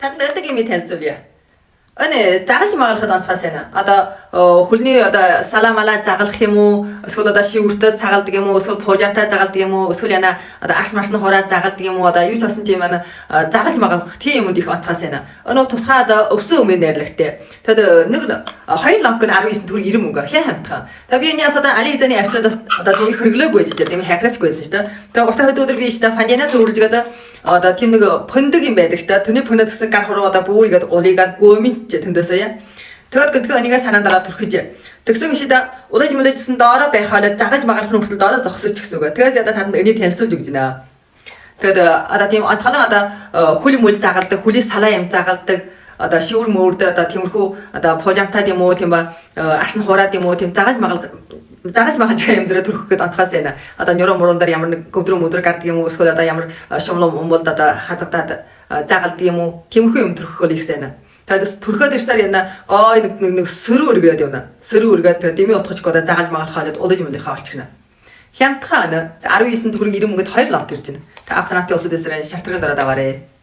Харин өдөг юм танилцуулъя. Өнөө загалж магалахад онцгой сайн. Одоо хөлний одоо саламала загалах юм уу? Эсвэл одоо шивүртээр цагалдаг юм уу? Эсвэл пуужантай загалдаг юм уу? Эсвэл яна одоо арс марсны хураа загалдаг юм уу? Одоо юу ч болсон тийм ана загалж магалах тийм юмуд их онцгой сайн. Өнөө бол тусгай одоо өвсөн өмнө найрлагтай. Тэгэд нэг хоёр лонг нь 19 төгрөг 90 мөнгө хэн хамтхан. Тэгээ би энэ одоо али хизээний авчраад одоо тийм хэрэглээгүй байж тийм хайхраач байсан шүү дээ. Тэгээ уртаа хөдөө өдөр би шүү дээ фандиана зөвлөж гэдэг одоо тийм нэг пөндөг юм байдаг шүү дээ. Тэрний пөнөд гэсэн гар хуруу одоо бүр игээд улыгаад гөөминч тэндээсээ яа. Тэгээд гэдгээ энийгээ санаан дараа түрхэж. Тэгсэн биш дээ улаж мүлэжсэн доороо байхаалаа загаж магалах хүртэл доороо зогсож гэсэн үг. Тэгээд би одоо танд энийг танилцуулж өгч байна. Тэгээд одоо тийм онцгой одоо хүл мүл загалдаг, хүлийн салаа юм загалдаг, одоо шивэр мөрд одоо тиймэрхүү одоо пужантад юм уу тийм ба арсн хураад юм уу тийм загалж магалах загалж магалж байгаа юм дээр төрөх гээд онцгой сайн. Одоо нуруу мурун дээр ямар нэг гөвдрөө мөдрө гардаг юм уу эсвэл одоо ямар шумлуу умболд одоо хазагдаад загалдаг юм уу тиймэрхүү юм төрөх бол их сайн. Тэгээд төрөхөд ирсээр яна гой нэг нэг сөрөг өргөөд явна. Сөрөг өргөөд тэгээд дэмий утгачгүй одоо загалж магалах хоолой улаж мөлийнхаа олчихно. Хямдхан 19 төгрөг 90 мөнгөд 2 лот ирж байна. Та авах санаатай улсад эсрэг шартрын дараа даваарэ.